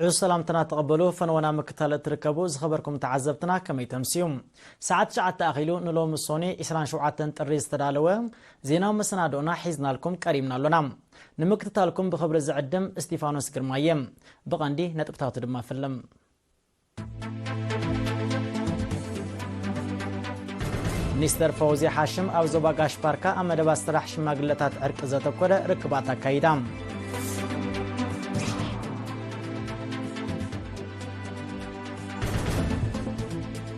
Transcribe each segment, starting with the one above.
ዕዙዝ ሰላምትና ተቐበሉ። ፈነወና ምክታል እትርከቡ ዝኸበርኩም ተዓዘብትና ከመይ ተምስዩ? ሰዓት ትሽዓተ ኣኺሉ ንሎሚ ሶኒ ዕስራን ሸውዓተን ጥሪ ዝተዳለወ ዜናዊ መሰናዶና ሒዝናልኩም ቀሪብና ኣሎና። ንምክትታልኩም ብኽብሪ ዝዕድም እስቲፋኖስ ግርማየ። ብቐንዲ ነጥብታቱ ድማ ፍልም። ሚኒስተር ፈውዝያ ሓሽም ኣብ ዞባ ጋሽ ባርካ ኣብ መደባት ስራሕ ሽማግለታት ዕርቂ ዘተኮረ ርክባት ኣካይዳ።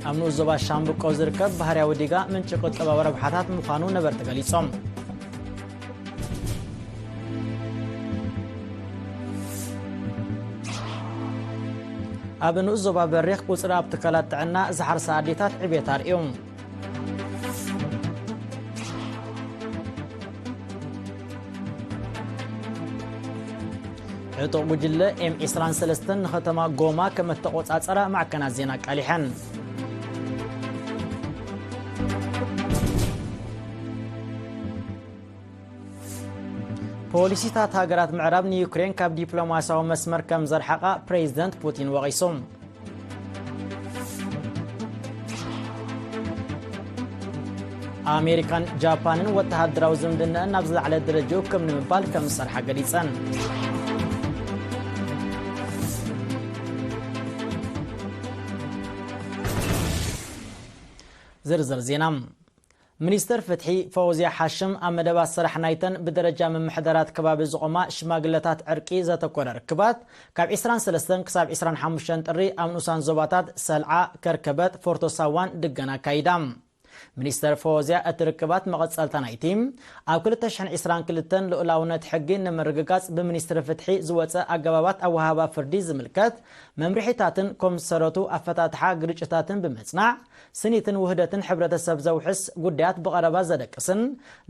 ኣብ ንኡስ ዞባ ሻምብቆ ዝርከብ ባህርያዊ ዲጋ ምንጪ ቁጠባዊ ረብሓታት ምዃኑ ነበርቲ ገሊጾም። ኣብ ንኡስ ዞባ በሪኽ ቁጽሪ ኣብ ትካላት ጥዕና ዝሓርሳ ኣዴታት ዕቤት ኣርእዩ። ዕጡቕ ጉጅለ ኤም ዕስራን ሰለስተን ንኸተማ ጎማ ከም እተቖጻጸራ ማዕከናት ዜና ኣቃሊሐን። ፖሊሲታት ሃገራት ምዕራብ ንዩክሬን ካብ ዲፕሎማስያዊ መስመር ከም ዘርሓቓ ፕሬዚደንት ፑቲን ወቒሱ። ኣሜሪካን ጃፓንን ወተሃደራዊ ዝምድናኣን ናብ ዝለዓለ ደረጃኡ ከም ንምባል ከም ዝሰርሓ ገሊጸን። ዝርዝር ዜና። ሚኒስተር ፍትሒ ፈውዝያ ሓሽም ኣብ መደባት ስራሕ ናይተን ብደረጃ ምምሕዳራት ከባቢ ዝቖማ ሽማግለታት ዕርቂ ዘተኮረ ርክባት ካብ ዕስራን ሰለስተን ክሳብ ዕስራን ሓሙሽተን ጥሪ ኣብ ንኡሳን ዞባታት ሰልዓ፣ ከርከበት፣ ፎርቶ ሳዋን ድገን ኣካይዳ። ሚኒስተር ፈውዝያ እቲ ርክባት መቐጸልታ ናይቲ ኣብ ክልተ ሽሕን ዕስራን ክልተን ልኡላውነት ሕጊ ንምርግጋጽ ብሚኒስትሪ ፍትሒ ዝወጸ ኣገባባት ኣወሃህባ ፍርዲ ዝምልከት መምርሒታትን ኮም ዝሰረቱ ኣፈታትሓ ግርጭታትን ብምጽናዕ ስኒትን ውህደትን ሕብረተሰብ ዘውሕስ ጉዳያት ብቐረባ ዘደቅስን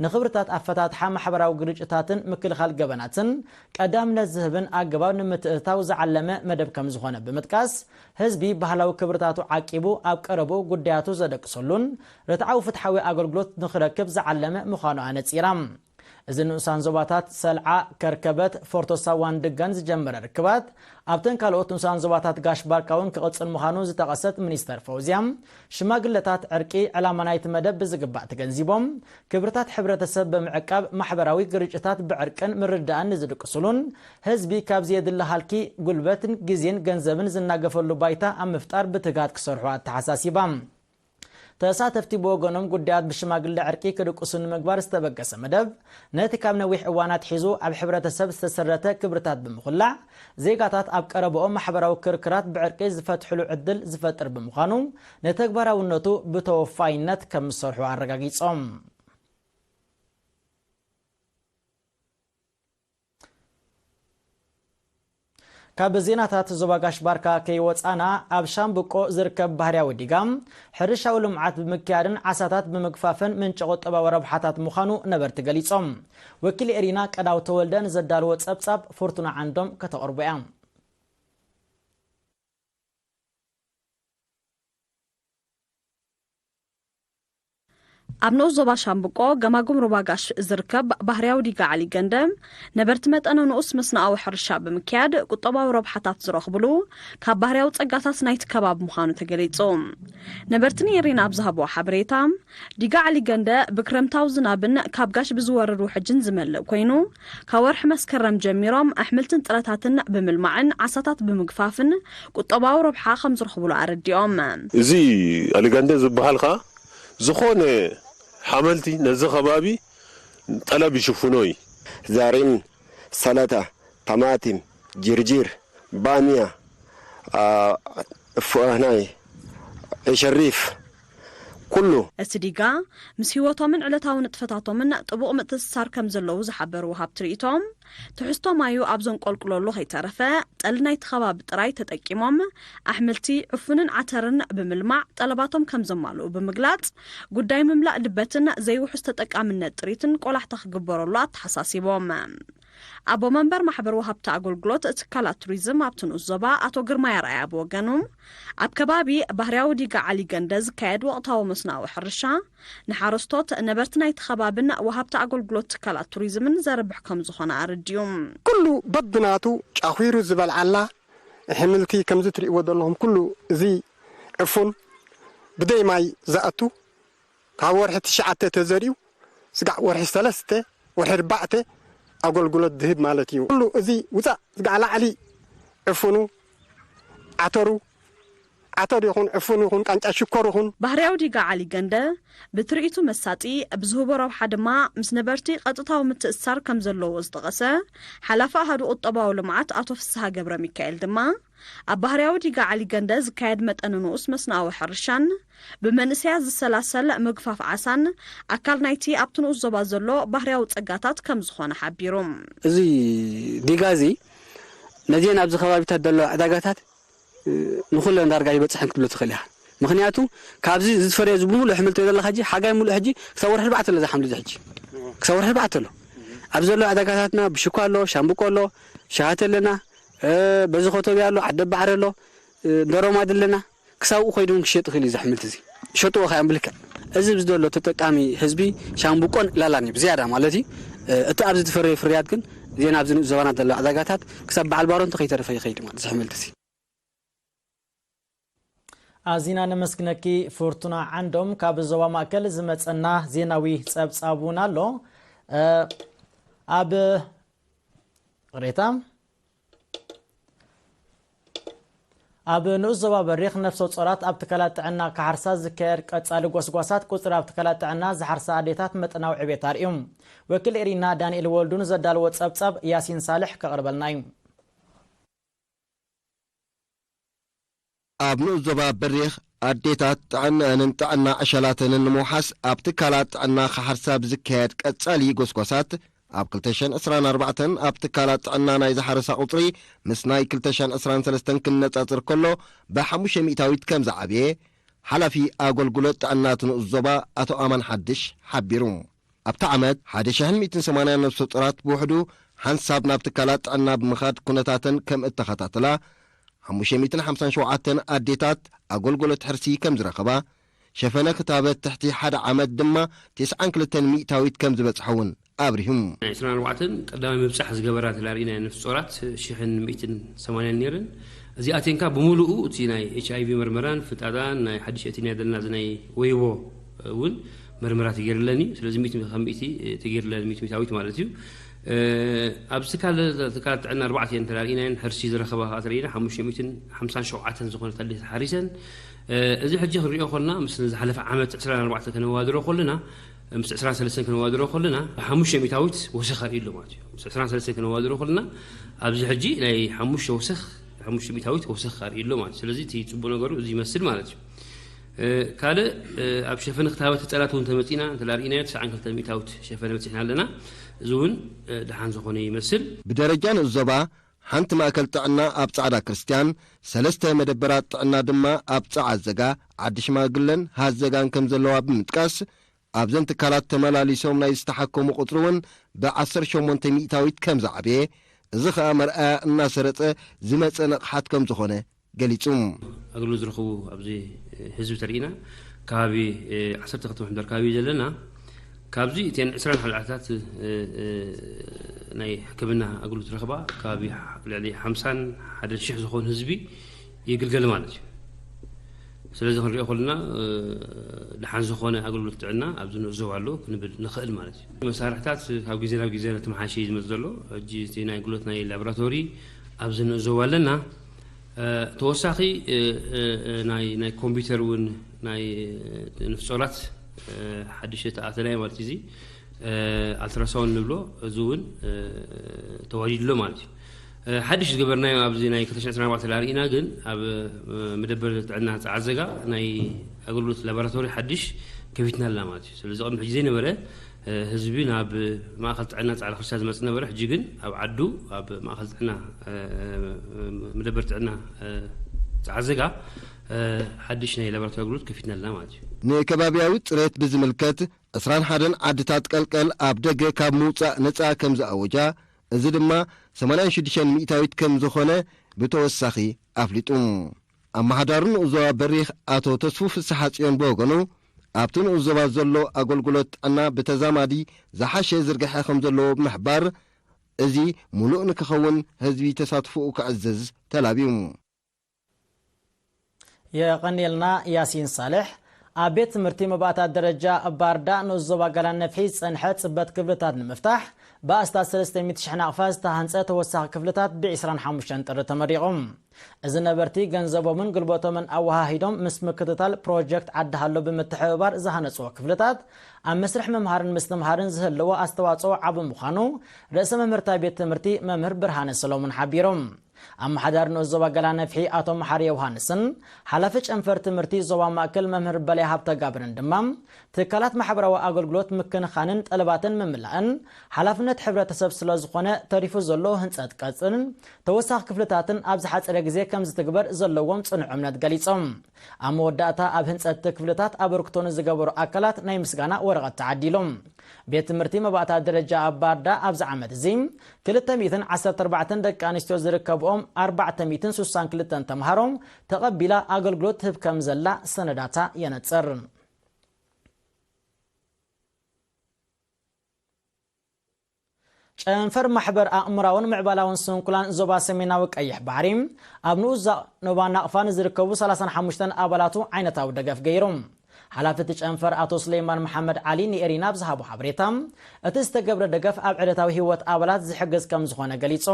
ንኽብርታት ኣፈታትሓ ማሕበራዊ ግርጭታትን ምክልኻል ገበናትን ቀዳምነት ዝህብን ኣገባብ ንምትእትታው ዝዓለመ መደብ ከም ዝኾነ ብምጥቃስ ህዝቢ ባህላዊ ክብርታቱ ዓቂቡ ኣብ ቀረብኡ ጉዳያቱ ዘደቅሰሉን ርትዓዊ ፍትሓዊ ኣገልግሎት ንኽረክብ ዝዓለመ ምዃኑ ኣነጺራ። እዚ ንኡሳን ዞባታት ሰልዓ፣ ከርከበት፣ ፎርቶ ሳዋን ድጋን ዝጀመረ ርክባት ኣብተን ካልኦት ንኡሳን ዞባታት ጋሽ ባርካ እውን ክቕጽል ምዃኑ ዝጠቐሰት ሚኒስተር ፈውዝያ ሽማግለታት ዕርቂ ዕላማ ናይቲ መደብ ብዝግባእ ተገንዚቦም ክብርታት ሕብረተሰብ ብምዕቃብ ማሕበራዊ ግርጭታት ብዕርቅን ምርዳእን ንዝድቅስሉን ህዝቢ ካብ ዘየድሊ ሃልኪ ጉልበትን ግዜን ገንዘብን ዝናገፈሉ ባይታ ኣብ ምፍጣር ብትግሃት ክሰርሑ ኣተሓሳሲባ። ተሳተፍቲ ብወገኖም ጉዳያት ብሽማግለ ዕርቂ ክድቅሱ ንምግባር ዝተበገሰ መደብ ነቲ ካብ ነዊሕ እዋን ኣትሒዙ ኣብ ሕብረተሰብ ዝተሰረተ ክብርታት ብምኹላዕ ዜጋታት ኣብ ቀረብኦም ማሕበራዊ ክርክራት ብዕርቂ ዝፈትሕሉ ዕድል ዝፈጥር ብምዃኑ ንተግባራውነቱ ብተወፋይነት ከም ዝሰርሑ ኣረጋጊጾም። ካብ ዜናታት ዞባ ጋሽ ባርካ ከይወጻና ኣብ ሻምብቆ ዝርከብ ባህርያዊ ዲጋ ሕርሻዊ ልምዓት ብምክያድን ዓሳታት ብምግፋፍን ምንጪ ቁጠባዊ ረብሓታት ምዃኑ ነበርቲ ገሊጾም። ወኪል ኤሪና ቀዳው ተወልደ ንዘዳልዎ ጸብጻብ ፍርቱና ዓንዶም ከተቕርቦ እያ። ኣብ ንኡስ ዞባ ሻምብቆ ገማጉም ሩባ ጋሽ ዝርከብ ባህርያዊ ዲጋ ዓሊ ገንደ ነበርቲ መጠነ ንኡስ መስናኣዊ ሕርሻ ብምክያድ ቁጠባዊ ረብሓታት ዝረኽብሉ ካብ ባህርያዊ ጸጋታት ናይቲ ከባቢ ምዃኑ ተገሊጹ። ነበርቲ ንኤሪና ኣብ ዝሃብዎ ሓበሬታ ዲጋ ዓሊ ገንደ ብክረምታዊ ዝናብን ካብ ጋሽ ብዝወርድ ውሕጅን ዝመልእ ኮይኑ ካብ ወርሒ መስከረም ጀሚሮም ኣሕምልትን ጥረታትን ብምልማዕን ዓሳታት ብምግፋፍን ቁጠባዊ ረብሓ ከም ዝረኽብሉ ኣረዲኦም። እዚ ኣሊጋንደ ዝበሃል ከኣ ዝኾነ ሓመልቲ ነዚ ከባቢ ጠለብ ይሽፍኖ እዩ። ዛሪም፣ ሰላጣ፣ ታማቲም፣ ጅርጅር፣ ባሚያ፣ አ፣ ፍናይ፣ ሸሪፍ ኩሉ። እቲ ዲጋ ምስ ህይወቶምን ዕለታዊ ንጥፈታቶምን ጥቡቕ ምትእስሳር ከም ዘለዉ ዝሓበሩ ወሃብቲ ርእይቶም ትሕዝቶ ማዩ ኣብ ዘንቆልቁለሉ ከይተረፈ ጠሊ ናይቲ ከባቢ ጥራይ ተጠቂሞም ኣሕምልቲ፣ ዕፉንን ዓተርን ብምልማዕ ጠለባቶም ከም ዘማልኡ ብምግላጽ ጉዳይ ምምላእ ልበትን ዘይውሑስ ተጠቃምነት ጥሪትን ቆላሕታ ክግበረሉ ኣተሓሳሲቦም። ኣቦ መንበር ማሕበር ወሃብቲ ኣገልግሎት ትካላት ቱሪዝም ኣብቲ ንኡስ ዞባ ኣቶ ግርማይ ኣርኣያ ብወገኑ ኣብ ከባቢ ባህርያዊ ዲጋ ዓሊ ገንደ ዝካየድ ወቕታዊ መስናዊ ሕርሻ ንሓረስቶት ነበርቲ ናይቲ ከባብን ወሃብቲ ኣገልግሎት ትካላት ቱሪዝምን ዘርብሕ ከም ዝኾነ ኣረዲኡ። ኩሉ በብናቱ ጫኺሩ ዝበልዓላ ኣሕምልቲ ከምዚ ትርእይዎ ዘለኹም ኩሉ እዚ ዕፉን ብደይ ማይ ዝኣቱ ካብ ወርሒ ትሽዓተ ተዘሪኡ ስጋዕ ወርሒ ሰለስተ ወርሒ ኣርባዕተ ኣገልግሎት ዝህብ ማለት እዩ። ኩሉ እዚ ውፃእ ስጋዕ ላዕሊ ዕፉኑ ዓተሩ ዓተር ይኹን ዕፉን ይኹን ቃንጫ ሽኮር ይኹን ባህርያዊ ዲጋ ዓሊ ገንደ ብትርኢቱ መሳጢ፣ ብዝህቦ ረብሓ ድማ ምስ ነበርቲ ቀጥታዊ ምትእስሳር ከም ዘለዎ ዝጠቐሰ ሓላፊ ኣሃዱ ቁጠባዊ ልምዓት ኣቶ ፍስሃ ገብረ ሚካኤል ድማ፣ ኣብ ባህርያዊ ዲጋ ዓሊ ገንደ ዝካየድ መጠን ንኡስ መስኖኣዊ ሕርሻን ብመንእሰያት ዝሰላሰል ምግፋፍ ዓሳን ኣካል ናይቲ ኣብቲ ንኡስ ዞባ ዘሎ ባህርያዊ ጸጋታት ከም ዝኾነ ሓቢሩ። እዚ ዲጋ እዚ ነዚአን ኣብዚ ከባቢታት ዘለዋ ዕዳጋታት ንኹለን ዳርጋ ይበፅሐን ክትብሎ ትኽእል ኢኻ። ምኽንያቱ ካብዚ ዝፈረየ እዚ ብምሉእ ኣሕምልቲ ዘለካ ሕጂ ሓጋይ ምሉእ ሕጂ ክሳብ ወርሒ ኣርባዕተ ኣሎ። እዚ ሓምሊ እዚ ሕጂ ክሳብ ወርሒ ኣርባዕተ ኣሎ። ኣብዚ ዘሎ ዕዳጋታትና ብሽኳ ኣሎ፣ ሻምብቆ ኣሎ፣ ሸሃተ ኣለና፣ በዚ ኮቶብያ ኣሎ፣ ዓደ ባዕሪ ኣሎ፣ ደሮማድ ኣለና። ክሳብኡ ኮይዶም ክሸጥ ይኽእል እዩ። እዚ ኣሕምልቲ እዚ ይሸጥዎ ከ እዮም ብልክዕ። እዚ ብዝደሎ ተጠቃሚ ህዝቢ ሻምብቆን ላላን እዩ ብዝያዳ ማለት እዩ። እቲ ኣብዚ ዝፈረየ ፍርያት ግን እዚአን ኣብዚ ንኡስ ዞባና ዘለዋ ዕዳጋታት ክሳብ በዓል ባሮ እንተኸይተረፈ ይኸይድ ማለት እዚ ኣሕምልቲ እዚ። ኣዚና ነመስግነኪ ፍርቱና ዓንዶም። ካብ ዞባ ማእከል ዝመጸና ዜናዊ ጸብጻብ እውን ኣሎ። ኣብ ቅሬታ ኣብ ንኡስ ዞባ በሪኽ ነፍሰ ጾራት ኣብ ትካላት ጥዕና ክሓርሳ ዝካየድ ቀጻሊ ጎስጓሳት ቁጽሪ ኣብ ትካላት ጥዕና ዝሓርሳ ኣዴታት መጠናዊ ዕቤት ኣርእዩ። ወኪል ኤሪና ዳንኤል ወልዱ ንዘዳለዎ ጸብጻብ ያሲን ሳልሕ ከቕርበልና እዩ። ኣብ ንኡስ ዞባ በሪኽ ኣዴታት ጥዕነአንን ጥዕና ዕሸላተንን ንምውሓስ ኣብ ትካላት ጥዕና ክሓርሳ ብዝካየድ ቀጻሊ ጎስጓሳት ኣብ ክልተ ሽሕን ዕስራን ኣርባዕተን ኣብ ትካላት ጥዕና ናይ ዝሓረሳ ቁጽሪ ምስ ናይ ክልተ ሽሕን ዕስራን ሰለስተን ክነጻጸር ከሎ ብሓሙሽተ ሚእታዊት ከም ዝዓብየ ሓላፊ ኣገልግሎት ጥዕና እቲ ንኡስ ዞባ ኣቶ ኣማን ሓድሽ ሓቢሩ። ኣብቲ ዓመት ሓደ ሽሕን ሚእትን ሰማንያን ነብሰ ጡራት ብውሕዱ ሓንሳብ ናብ ትካላት ጥዕና ብምኻድ ኩነታተን ከም እተኸታተላ፣ ሓሙሽተ ሚእትን ሓምሳን ሸውዓተን ኣዴታት ኣገልግሎት ሕርሲ ከም ዝረኸባ፣ ሸፈነ ክታበት ትሕቲ ሓደ ዓመት ድማ ተስዓን ክልተን ሚእታዊት ከም ዝበጽሐ እውን ኣብሪሁ። ናይ ዕስራን ኣርባዕተን ቀዳማይ ምብጻሕ ዝገበራ ተላሪእና ነፍሲ ጾራት ሽሕን ሚእትን ሰማንያን ነይረን። እዚኣተን ከኣ ብምሉኡ እቲ ናይ ኤች ኣይ ቪ መርመራን ፍንጣጣን ናይ ሓድሽ ኣእቲና ዘለና እዚ ናይ ወይቦ እውን መርመራ ተገይርለን እዩ። ስለዚ ሚእቲ ካብ ሚእቲ ተገይርለን ሚእቲ ሚእታዊት ማለት እዩ። ኣብዚ ትካል ትካላት ጥዕና ኣርባዕተ እየን ተላሪእናየን ሕርሲ ዝረኸባ ከዓ ተሪእና ሓሙሽተ ሚእትን ሓምሳን ሸውዓተን ዝኾነት ኣዴታት ሓሪሰን። እዚ ሕጂ ክንሪኦ ከለና ምስ ዝሓለፈ ዓመት ዕስራን ኣርባዕተን ከነዋድሮ ከለና ምስ ዕስራን ሰለስተን ከነዋድሮ ከለና ሓሙሽተ ሚእታዊት ወሰኽ ኣርኢ ኣሎ ማለት እዩ። ምስ ዕስራን ሰለስተን ከነዋድሮ ከለና ኣብዚ ሕጂ ናይ ሓሙሽተ ወሰኽ ሓሙሽተ ሚእታዊት ወሰኽ ኣርኢ ኣሎ ማለት እዩ። ስለዚ እቲ ፅቡቅ ነገሩ እዚ ይመስል ማለት እዩ። ካልእ ኣብ ሸፈነ ክታበት ህፃናት እውን ተመፂና እንተላርኢናዮ ትስዓን ክልተ ሚእታዊት ሸፈነ በፂሕና ኣለና። እዚ እውን ደሓን ዝኾነ ይመስል። ብደረጃ ንኡስ ዞባ ሓንቲ ማእከል ጥዕና ኣብ ጻዕዳ ክርስትያን፣ ሰለስተ መደበራት ጥዕና ድማ ኣብ ጸዓ ዘጋ፣ ዓዲ ሽማግለን ሃዘጋን ከም ዘለዋ ብምጥቃስ፣ ኣብዘን ትካላት ተመላሊሶም ናይ ዝተሓከሙ ቁጽሪ እውን ብ ዓሰርተ ሸሞንተ ሚእታዊት ከም ዝዓበየ፣ እዚ ኸኣ መርኣያ እናሰረጸ ዝመጸ ንቕሓት ከም ዝኾነ ገሊጹ። ኣገልግሎት ዝረኽቡ ኣብዚ ህዝቢ ተሪኢና ከባቢ ዓሰርተ ክልተ ምሕደር ከባቢ እዩ ዘለና። ካብዚ እተን ዕስራን ሓለዓታት ናይ ሕክምና ኣገልግሎት ረኽባ ከባቢ ልዕሊ ሓምሳን ሓደን ሽሕ ዝኾን ህዝቢ ይግልገል ማለት እዩ። ስለዚ ክንሪኦ ከለና ደሓን ዝኾነ ኣገልግሎት ጥዕና ኣብዚ ንዕዘብ ኣሎ ክንብል ንኽእል ማለት እዩ። መሳርሕታት ካብ ግዜ ናብ ግዜ እናተመሓየሸ እዩ ዝመፅእ ዘሎ። ሕጂ እቲ ናይ ኣገልግሎት ናይ ላቦራቶሪ ኣብዚ ንዕዘብ ኣለና። ተወሳኺ ናይ ኮምፒውተር እውን ናይ ንፍፆራት ሓድሽ ተኣተናይ ማለት እዚ ኣልትራሳውንድ ንብሎ እዚ እውን ተዋዲድሎ ማለት እዩ። ሓድሽ ዝገበርናዮ ኣብዚ ናይ ክልተ ሽሕን ዕስራን ኣርባዕተን ላርኢና ግን ኣብ መደበር ጥዕና ፃዓዘጋ ናይ ኣገልግሎት ላቦራቶሪ ሓድሽ ከፊትና ኣለና ማለት እዩ። ስለዚ ቅድሚ ሕጂ ዘይነበረ ህዝቢ ናብ ማእኸል ጥዕና ፃዕዳ ክርሳ ዝመፅእ ነበረ። ሕጂ ግን ኣብ ዓዱ ኣብ ማእኸል ጥዕና መደበር ጥዕና ፃዓዘጋ ሓድሽ ናይ ላቦራቶሪ ኣገልግሎት ከፊትና ኣለና ማለት እዩ። ንከባቢያዊ ፅሬት ብዝምልከት ዕስራን ሓደን ዓድታት ቀልቀል ኣብ ደገ ካብ ምውፃእ ነፃ ከም ዝኣወጃ፣ እዚ ድማ ሰማንያን ሽዱሽተን ሚእታዊት ከም ዝኾነ ብተወሳኺ ኣፍሊጡ። ኣመሓዳሪ ንኡስ ዞባ በሪኽ ኣቶ ተስፉ ፍስሓጽዮን ብወገኑ፣ ኣብቲ ንኡስ ዞባ ዘሎ ኣገልግሎት ጥዕና ብተዛማዲ ዝሓሸ ዝርግሐ ከም ዘለዎ ብምሕባር፣ እዚ ሙሉእ ንክኸውን ህዝቢ ተሳትፎኡ ከዕዝዝ ተላብዩ። የቐንየልና ያሲን ሳልሕ። ኣብ ቤት ትምህርቲ መባእታ ደረጃ ባርዳ ንኡስ ዞባ ገላን ነፍሒ ዝጸንሐ ጽበት ክፍልታት ንምፍታሕ ብኣስታት ሰለስተ ሚእቲ ሽሕ ናቕፋ ዝተሃንጸ ተወሳኺ ክፍልታት ብ ዕስራን ሓሙሽተን ጥሪ ተመሪቑ። እዚ ነበርቲ ገንዘቦምን ጉልበቶምን ኣወሃሂዶም ምስ ምክትታል ፕሮጀክት ዓዲ ሃሎ ብምትሕብባር ዝሃነጽዎ ክፍልታት ኣብ መስርሕ ምምሃርን ምስትምሃርን ዝህልዎ ኣስተዋጽኦ ዓቢ ምዃኑ ርእሰ መምህርታ ቤት ትምህርቲ መምህር ብርሃነ ሰሎሞን ሓቢሮም። ኣመሓዳሪ ንኡስ ዞባ ገላን ነፍሒ ኣቶ መሓሪ ዮሃንስን ሓላፊ ጨንፈር ትምህርቲ ዞባ ማእከል መምህር በላይ ሃብተጋብርን ድማ ትካላት ማሕበራዊ ኣገልግሎት ምክንኻንን ጠለባትን ምምላእን ሓላፍነት ሕብረተሰብ ስለ ዝኾነ ተሪፉ ዘሎ ህንጸት ቅርጽን ተወሳኺ ክፍልታትን ኣብ ዝሓጸረ ግዜ ከም ዝትግበር ዘለዎም ጽኑዕ እምነት ገሊጾም። ኣብ መወዳእታ ኣብ ህንጸት ክፍልታት ኣበርክቶ ንዝገበሩ ኣካላት ናይ ምስጋና ወረቐት ተዓዲሎም። ቤት ትምህርቲ መባእታ ደረጃ ኣብ ባርዳ ኣብዚ ዓመት እዚ ክልተ ሚእትን ዓሰርተ ኣርባዕተን ደቂ ኣንስትዮ ዝርከብኦም ኣርባዕተ ሚእትን ስሳን ክልተን ተምሃሮ ተቐቢላ ኣገልግሎት ትህብ ከም ዘላ ሰነዳታ የነጽር። ጨንፈር ማሕበር ኣእምራውን ምዕባላውን ስንኩላን ዞባ ሰሜናዊ ቀይሕ ባሕሪ ኣብ ንኡስ ዞባ ናቕፋ ንዝርከቡ ሰላሳን ሓሙሽተን ኣባላቱ ዓይነታዊ ደገፍ ገይሩ። ሓላፊ እቲ ጨንፈር ኣቶ ሱሌይማን መሓመድ ዓሊ ንኤሪና ኣብ ዝሃቦ ሓበሬታ፣ እቲ ዝተገብረ ደገፍ ኣብ ዕለታዊ ህይወት ኣባላት ዝሕግዝ ከም ዝኾነ ገሊጹ።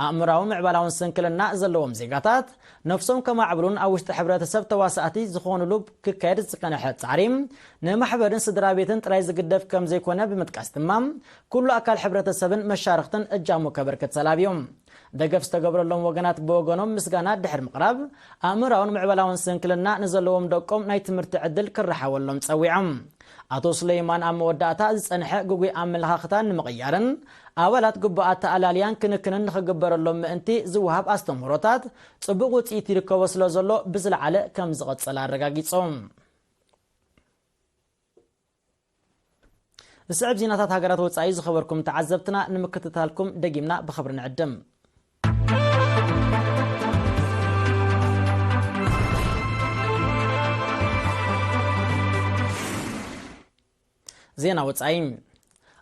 ኣእምራውን ምዕባላውን ስንክልና ዘለዎም ዜጋታት ነፍሶም ከማዕብሉን ኣብ ውሽጢ ሕብረተሰብ ተዋሳእቲ ዝኾኑሉ ክካየድ ዝጸንሐ ጻዕሪ ንማሕበርን ስድራ ቤትን ጥራይ ዝግደፍ ከም ዘይኮነ ብምጥቃስ ድማ፣ ኩሉ ኣካል ሕብረተሰብን መሻርኽትን እጃሙ ከበርክት ተላብዮም። ደገፍ ዝተገብረሎም ወገናት ብወገኖም ምስጋና ድሕሪ ምቕራብ፣ ኣእምራውን ምዕባላውን ስንክልና ንዘለዎም ደቆም ናይ ትምህርቲ ዕድል ክረሓወሎም ጸዊዖም። ኣቶ ሱለይማን ኣብ መወዳእታ ዝጸንሐ ግጉይ ኣመለኻኽታ ንምቕያርን ኣባላት ግቡኣት ተኣላልያን ክንክንን ንኽግበረሎም ምእንቲ ዝወሃብ ኣስተምህሮታት ጽቡቕ ውጽኢት ይርከቦ ስለ ዘሎ ብዝለዓለ ከም ዝቕጽል ኣረጋጊጾም። ዝስዕብ ዜናታት ሃገራት ወጻኢ ዝኸበርኩም ተዓዘብትና ንምክትታልኩም ደጊምና ብኽብሪ ንዕድም። ዜና ወጻኢ።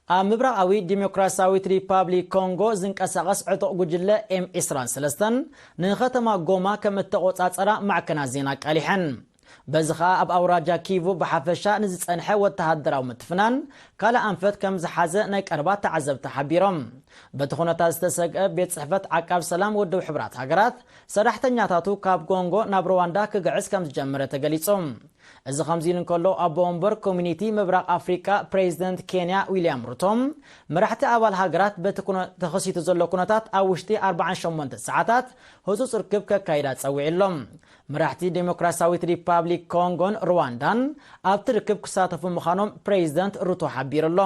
ኣብ ምብራቓዊ ዲሞክራሲያዊት ሪፓብሊክ ኮንጎ ዝንቀሳቐስ ዕጡቕ ጉጅለ ኤም ዕስራን ሰለስተን ንኸተማ ጎማ ከም እተቖጻጸራ ማዕከናት ዜና ኣቃሊሐን። በዚ ኸኣ ኣብ ኣውራጃ ኪቩ ብሓፈሻ ንዝጸንሐ ወተሃደራዊ ምትፍናን ካልእ ኣንፈት ከም ዝሓዘ ናይ ቀረባ ተዓዘብቲ ሓቢሮም። በቲ ኩነታት ዝተሰግአ ቤት ጽሕፈት ዓቃብ ሰላም ውድብ ሕቡራት ሃገራት ሰራሕተኛታቱ ካብ ኮንጎ ናብ ሩዋንዳ ክግዕዝ ከም ዝጀመረ ተገሊጹ። እዚ ከምዚ ኢሉ እንከሎ ኣቦ ወንበር ኮሚኒቲ ምብራቕ ኣፍሪቃ ፕሬዚደንት ኬንያ ዊልያም ሩቶ መራሕቲ ኣባል ሃገራት በቲ ኩነ-፣ ተኸሲቱ ዘሎ ኩነታት ኣብ ውሽጢ ኣርባዓን ሸሞንተ ሰዓታት ህጹጽ ርክብ ከካይዳ ጸዊዑ ኣሎ። መራሕቲ ዴሞክራሲያዊት ሪፓብሊክ ኮንጎን ሩዋንዳን ኣብቲ ርክብ ክሳተፉ ምዃኖም ፕሬዚደንት ሩቶ ሓቢሩ ኣሎ።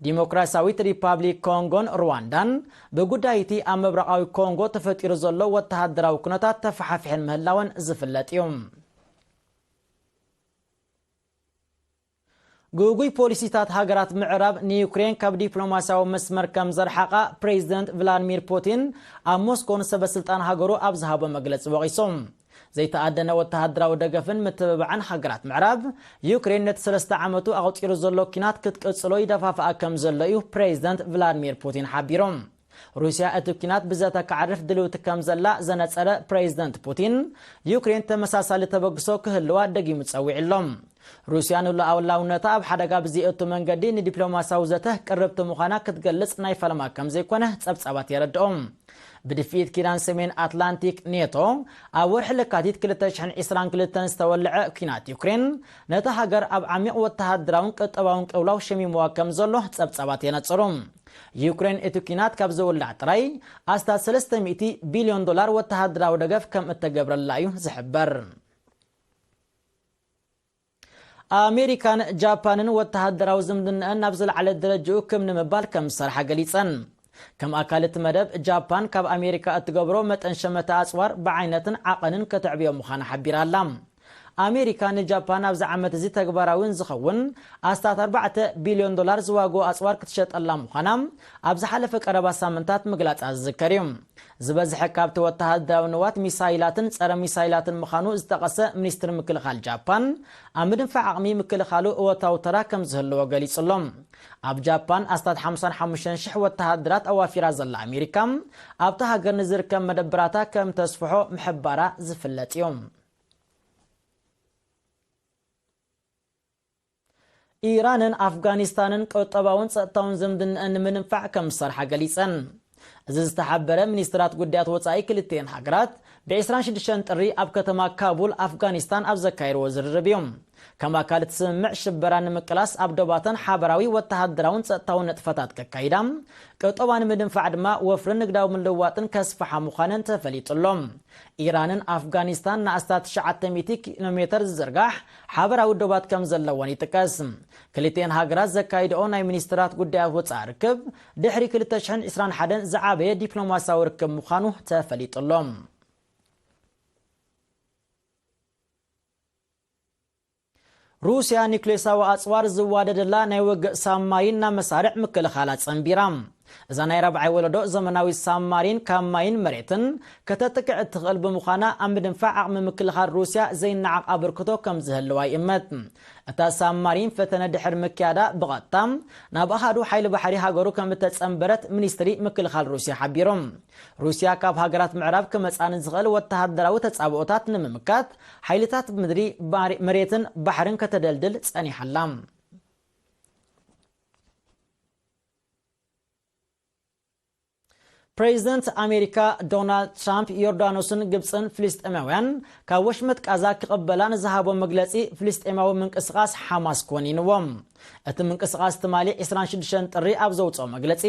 ዲሞክራሲያዊት ሪፓብሊክ ኮንጎን ሩዋንዳን ብጉዳይ እቲ ኣብ ምብራቓዊ ኮንጎ ተፈጢሩ ዘሎ ወተሃደራዊ ኩነታት ተፈሓፊሐን ምህላወን ዝፍለጥ እዩ። ግጉይ ፖሊሲታት ሃገራት ምዕራብ ንዩክሬን ካብ ዲፕሎማሲያዊ መስመር ከም ዘርሓቓ ፕሬዚደንት ቭላድሚር ፑቲን ኣብ ሞስኮ ንሰበ ስልጣን ሃገሩ ኣብ ዝሃቦ መግለጺ ወቒሱ። ዘይተኣደነ ወተሃደራዊ ደገፍን ምትብባዕን ሃገራት ምዕራብ፣ ዩክሬን ነቲ ሰለስተ ዓመቱ ኣቑጺሩ ዘሎ ኲናት ክትቅጽሎ ይደፋፍኣ ከም ዘሎ እዩ ፕሬዚደንት ቭላድሚር ፑቲን ሓቢሩ። ሩስያ እቲ ኲናት ብዘተ ከዕርፍ ድልውቲ ከም ዘላ ዘነጸረ ፕሬዚደንት ፑቲን፣ ዩክሬን ተመሳሳሊ ተበግሶ ክህልዋ ደጊሙ ጸዊዑ ኣሎ። ሩስያ ንሉዓላውነታ ኣብ ሓደጋ ብዘየእቱ መንገዲ ንዲፕሎማሲያዊ ዘተ ቅርብቲ ምዃና ክትገልጽ ናይ ፈለማ ከም ዘይኮነ ጸብጻባት የረድኦ። ብድፍኢት ኪዳን ሰሜን ኣትላንቲክ ኔቶ ኣብ ወርሒ ለካቲት ክልተ ሽሕን ዕስራን ክልተን ዝተወልዐ ኲናት ዩክሬን ነታ ሃገር ኣብ ዓሚቕ ወተሃደራውን ቁጠባውን ቅልውላው ሸሚምዋ ከም ዘሎ ጸብጻባት የነጽሩ። ዩክሬን እቲ ኲናት ካብ ዝውላዕ ጥራይ ኣስታት ሰለስተ ሚእቲ ቢልዮን ዶላር ወተሃደራዊ ደገፍ ከም እተገብረላ እዩ ዝሕበር። ኣሜሪካን ጃፓንን ወተሃደራዊ ዝምድናኣን ናብ ዝለዓለ ደረጃኡ ክም ንምባል ከም ዝሰርሓ ገሊጸን። ከም ኣካል እቲ መደብ፣ ጃፓን ካብ ኣሜሪካ እትገብሮ መጠን ሸመተ ኣጽዋር ብዓይነትን ዓቐንን ከተዕብዮ ምዃና ሓቢራ ኣላ። ኣሜሪካ ንጃፓን ኣብዚ ዓመት እዚ ተግባራዊ ዝኸውን ኣስታት ኣርባዕተ ቢልዮን ዶላር ዝዋግኡ ኣጽዋር ክትሸጠላ ምዃና ኣብ ዝሓለፈ ቀረባ ሳምንታት ምግላጻ ዝዝከር እዩ። ዝበዝሐ ካብቲ ወተሃደራዊ ንዋት ሚሳይላትን ጸረ ሚሳይላትን ምዃኑ ዝጠቐሰ ሚኒስትሪ ምክልኻል ጃፓን፣ ኣብ ምድንፋዕ ዓቕሚ ምክልኻሉ እወታዊ ተራ ከም ዝህልዎ ገሊጹ ኣሎ። ኣብ ጃፓን ኣስታት ሓምሳን ሓሙሽተን ሽሕ ወተሃደራት ኣዋፊራ ዘላ ኣሜሪካ፣ ኣብታ ሃገር ንዝርከብ መደብራታ ከም ተስፍሖ ምሕባራ ዝፍለጥ እዩ። ኢራንን ኣፍጋኒስታንን ቁጠባውን ጸጥታውን ዝምድናኣን ንምንፋዕ ከም ዝሰርሓ ገሊጸን። እዚ ዝተሓበረ ሚኒስትራት ጉዳያት ወጻኢ ክልቲኤን ሃገራት ብ ዕስራን ሽዱሽተን ጥሪ ኣብ ከተማ ካቡል ኣፍጋኒስታን ኣብ ዘካየድዎ ዝርርብ እዩ። ከም ኣካል እቲ ስምምዕ ሽበራ ንምቅላስ ኣብ ዶባተን ሓበራዊ ወተሃደራውን ጸጥታውን ንጥፈታት ከካይዳ፣ ቁጠባ ንምድንፋዕ ድማ ወፍርን ንግዳዊ ምልውዋጥን ከስፍሓ ምዃነን ተፈሊጡ ኣሎ። ኢራንን ኣፍጋኒስታን ንኣስታት ትሽዓተ ሚእቲ ኪሎ ሜተር ዝዝርጋሕ ሓበራዊ ዶባት ከም ዘለወን ይጥቀስ። ክልቲኤን ሃገራት ዘካይድኦ ናይ ሚኒስትራት ጉዳያት ወጻኢ ርክብ ድሕሪ ክልተ ሽሕን ዕስራን ሓደን ዝዓበየ ዲፕሎማሲያዊ ርክብ ምዃኑ ተፈሊጡ ኣሎ። ሩስያ ኒክሌሳዊ ኣጽዋር ዝዋደደላ ናይ ውግእ ሳብማሪን ናብ መሳርዕ ምክልኻላ ጸንቢራ። እዛ ናይ ራብዓይ ወለዶ ዘመናዊት ሳብማሪን ካብ ማይን መሬትን ከተጥቅዕ እትኽእል ብምዃና፣ ኣብ ምድንፋዕ ዓቕሚ ምክልኻል ሩስያ ዘይነዓቕ ኣበርክቶ ከም ዝህልዋ ይእመት። እታ ሳብማሪን ፈተነ ድሕሪ ምክያዳ፣ ብቐጥታ ናብ ኣሃዱ ሓይሊ ባሕሪ ሃገሩ ከም እተጸንበረት ሚኒስትሪ ምክልኻል ሩስያ ሓቢሩ። ሩስያ ካብ ሃገራት ምዕራብ ክመጻ ንዝኽእል ወተሃደራዊ ተጻብኦታት ንምምካት፣ ሓይልታት ምድሪ፣ ባሪ-፣ መሬትን ባሕርን ከተደልድል ጸኒሓ ኣላ። ፕሬዚደንት ኣሜሪካ ዶናልድ ትራምፕ፣ ዮርዳኖስን ግብጽን ፍልስጤማውያን ካብ ወሽመጥ ቃዛ ክቕበላ ንዝሃቦ መግለጺ፣ ፍልስጤማዊ ምንቅስቓስ ሓማስ ኮኒንዎ። እቲ ምንቅስቓስ ትማሊ ዕስራን ሽዱሽተን ጥሪ ኣብ ዘውጽኦ መግለጺ፣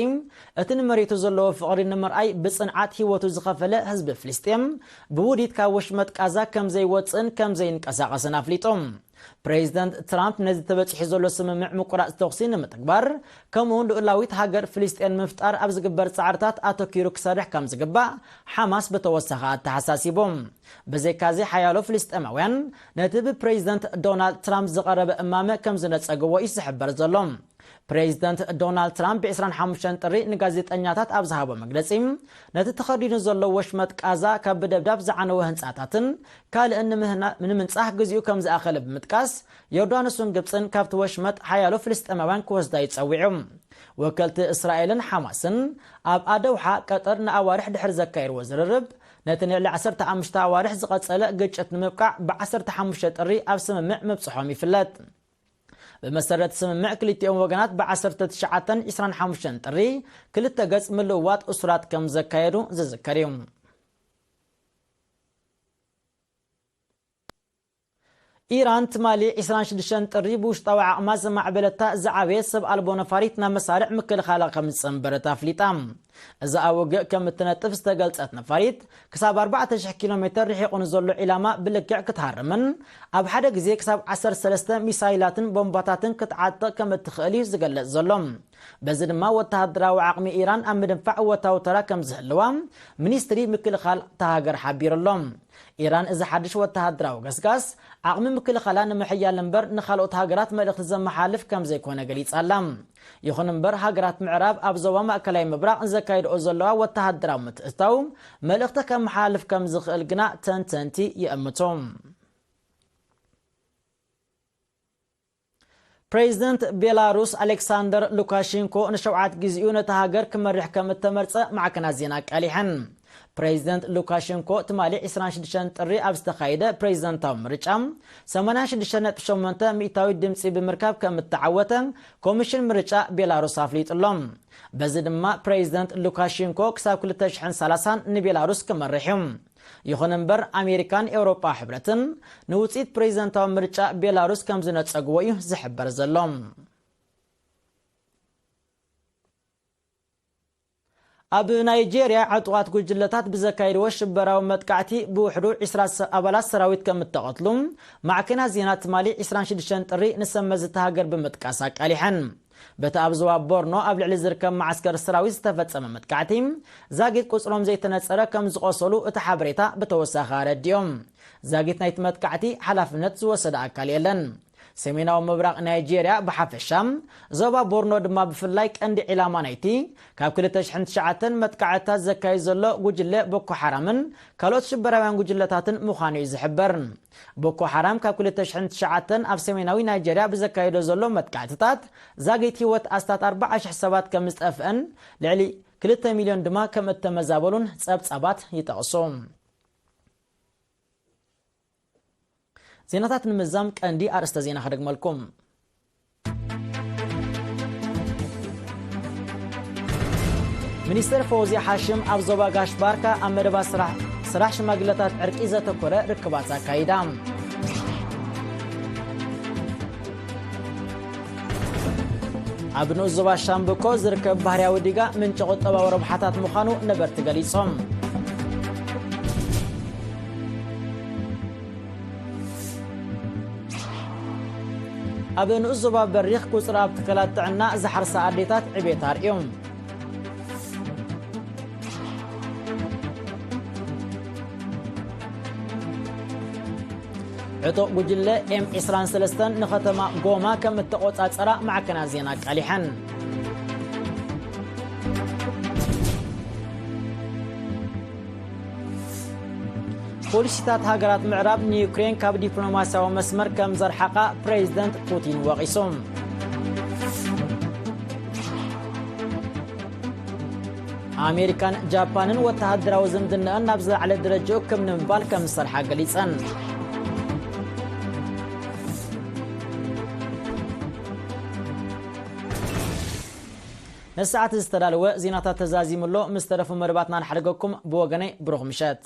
እቲ ንመሬቱ ዘለዎ ፍቕሪ ንምርኣይ ብጽንዓት ህይወቱ ዝኸፈለ ህዝቢ ፍልስጤም ብውዲት ካብ ወሽመጥ ቃዛ ከም ዘይወጽእን ከም ዘይንቀሳቐስን ኣፍሊጡ። ፕሬዚደንት ትራምፕ ነዚ ተበጺሑ ዘሎ ስምምዕ ምቁራጽ ተኹሲ ንምትግባር፣ ከምኡውን ልኡላዊት ሃገር ፍልስጤም ንምፍጣር ኣብ ዝግበር ጻዕርታት ኣተኲሩ ክሰርሕ ከም ዝግባእ ሓማስ ብተወሳኺ ኣተሓሳሲቡ። ብዘይካዚ፣ ሓያሎ ፍልስጤማውያን ነቲ ብፕሬዚደንት ዶናልድ ትራምፕ ዝቐረበ እማመ ከም ዝነጸግዎ እዩ ዝሕበር ዘሎ። ፕሬዚደንት ዶናልድ ትራምፕ ብ ዕስራን ሓሙሽተን ጥሪ ንጋዜጠኛታት ኣብ ዝሃቦ መግለጺ፣ ነቲ ተኸዲኑ ዘሎ ወሽመጥ ቃዛ ካብ ብደብዳብ ዝዓነወ ህንጻታትን ካልእን ንምህና-፣ ንምንጻህ ግዜኡ ከም ዝኣኸለ ብምጥቃስ፣ ዮርዳኖስን ግብጽን ካብቲ ወሽመጥ ሓያሎ ፍልስጤማውያን ክወስዳ እዩ ጸዊዑ። ወከልቲ እስራኤልን ሓማስን ኣብ ኣደውሓ ቀጠር ንኣዋርሕ ድሕሪ ዘካየድዎ ዝርርብ፣ ነቲ ንልዕሊ ዓሰርተ ሓሙሽተ ኣዋርሕ ዝቐጸለ ግጭት ንምብቃዕ ብ ዓሰርተ ሓሙሽተ ጥሪ ኣብ ስምምዕ ምብጽሖም ይፍለጥ። ብመሰረት ስምምዕ፣ ክልቲኦም ወገናት ብ ዓሰርተ ትሽዓተን ዕስራን ሓሙሽተን ጥሪ ክልተ ገጽ ምልውዋጥ እሱራት ከም ዘካየዱ ዝዝከር እዩ። ኢራን ትማሊ ዕስራን ሽዱሽተን ጥሪ ብውሽጣዊ ዓቕማ ዘማዕበለታ ዝዓበየ ሰብ ኣልቦ ነፋሪት ናብ መሳርዕ ምክልኻላ ከም ዝጸንበረት ኣፍሊጣ። እዛ ኣብ ውግእ ከም እትነጥፍ ዝተገልጸት ነፋሪት፣ ክሳብ ኣርባዕተ ሽሕ ኪሎ ሜተር ርሒቑ ንዘሎ ዒላማ ብልክዕ ክትሃርምን ኣብ ሓደ ግዜ ክሳብ ዓሰርተ ሰለስተ ሚሳይላትን ቦምባታትን ክትዓጥቕ ከም እትኽእል እዩ ዝገልጽ ዘሎ። በዚ ድማ ወተሃደራዊ ዓቕሚ ኢራን ኣብ ምድንፋዕ እወታዊ ተራ ከም ዝህልዋ ሚኒስትሪ ምክልኻል እታ ሃገር ሓቢሩ ኣሎ። ኢራን እዚ ሓድሽ ወተሃደራዊ ገስጋስ ዓቕሚ ምክልኻላ ንምሕያል እምበር ንኻልኦት ሃገራት መልእኽቲ ዘመሓላልፍ ከም ዘይኮነ ገሊጻ ኣላ። ይኹን እምበር፣ ሃገራት ምዕራብ ኣብ ዞባ ማእከላይ ምብራቕ ዘካይድኦ ዘለዋ ወተሃደራዊ ምትእትታው መልእኽቲ ከመሓላልፍ ከም ዝኽእል ግና ተንተንቲ ይእምቱ። ፕሬዚደንት ቤላሩስ ኣሌክሳንደር ሉካሼንኮ ንሸውዓት ግዜኡ ነታ ሃገር ክመርሕ ከም እተመርጸ ማዕከናት ዜና ኣቃሊሐን። ፕሬዚደንት ሉካሼንኮ ትማሊ ዕስራን ሽዱሽተን ጥሪ ኣብ ዝተኻየደ ፕሬዚደንታዊ ምርጫ ሰማንያን ሽዱሽተ ነጥቢ ሸሞንተ ሚእታዊት ድምጺ ብምርካብ ከም እተዓወተ ኮሚሽን ምርጫ ቤላሩስ ኣፍሊጡ ኣሎ። በዚ ድማ ፕሬዚደንት ሉካሼንኮ ክሳብ ክልተ ሽሕን ሰላሳን ንቤላሩስ ክመርሕ እዩ። ይኹን እምበር፣ ኣሜሪካን ኤውሮጳ ሕብረትን ንውጽኢት ፕሬዚደንታዊ ምርጫ ቤላሩስ ከም ዝነጸግዎ እዩ ዝሕበር ዘሎ። ኣብ ናይጄርያ፣ ዕጡቓት ጉጅለታት ብዘካየድዎ ሽበራዊ መጥቃዕቲ ብውሕዱ ዕስራ ሰ-፣ ኣባላት ሰራዊት ከም እተቐትሉ ማዕከናት ዜና ትማሊ ዕስራን ሽዱሽተን ጥሪ ንሰመዚ እታ ሃገር ብምጥቃስ ኣቃሊሐን። በቲ ኣብ ዞባ ቦርኖ ኣብ ልዕሊ ዝርከብ መዓስከር ሰራዊት ዝተፈጸመ መጥቃዕቲ፣ ዛጊት ቁጽሮም ዘይተነጸረ ከም ዝቖሰሉ እቲ ሓበሬታ ብተወሳኺ ኣረዲኦም። ዛጊት ናይቲ መጥቃዕቲ ሓላፍነት ዝወሰደ ኣካል የለን። ሰሜናዊ ምብራቕ ናይጄርያ ብሓፈሻ፣ ዞባ ቦርኖ ድማ ብፍላይ ቀንዲ ዒላማ ናይቲ ካብ ክልተ ሽሕን ትሽዓተን መጥቃዕትታት ዘካይድ ዘሎ ጉጅለ ቦኮ ሓራምን ካልኦት ሽበራውያን ጉጅለታትን ምዃኑ እዩ ዝሕበር። ቦኮ ሓራም ካብ ክልተ ሽሕን ትሽዓተን ኣብ ሰሜናዊ ናይጄርያ ብዘካየዶ ዘሎ መጥቃዕትታት ዛጊት ህይወት ኣስታት ኣርባዓ ሽሕ ሰባት ከም ዝጠፍአን ልዕሊ ክልተ ሚልዮን ድማ ከም እተመዛበሉን ጸብጻባት ይጠቕሱ። ዜናታት ንምዛም ቀንዲ ኣርእስተ ዜና ከደግመልኩም። ሚኒስትር ፈውዝያ ሓሽም ኣብ ዞባ ጋሽ ባርካ ኣብ መደባት ስራሕ፣ ስራሕ ሽማግለታት ዕርቂ ዘተኮረ ርክባት ኣካይዳ። ኣብ ንኡስ ዞባ ሻምብቆ ዝርከብ ባህርያዊ ዲጋ ምንጪ ቁጠባዊ ረብሓታት ምዃኑ ነበርቲ ገሊጾም። ኣብ ንኡስ ዞባ በሪኽ ቁጽሪ ኣብ ትካላት ጥዕና ዝሓርሳ ኣዴታት ዕቤት ኣርእዮም። ዕጡቕ ጉጅለ ኤም ዕስራን ሰለስተን ንኸተማ ጎማ ከም እተቖጻጸራ ማዕከናት ዜና ኣቃሊሐን። ፖሊሲታት ሃገራት ምዕራብ ንዩክሬን ካብ ዲፕሎማስያዊ መስመር ከም ዘርሓቓ ፕሬዚደንት ፑቲን ወቒሱ። ኣሜሪካን ጃፓንን ወተሃደራዊ ዝምድናኣን ናብ ዝለዓለ ደረጃኡ ክብ ንምባል ከም ዝሰርሓ ገሊጸን። ነዚ ሰዓት ዝተዳለወ ዜናታት ተዛዚሙ ኣሎ። ምስ ተረፉ መደባትና ንሓድገኩም። ብወገነይ ብሩኽ ምሸት።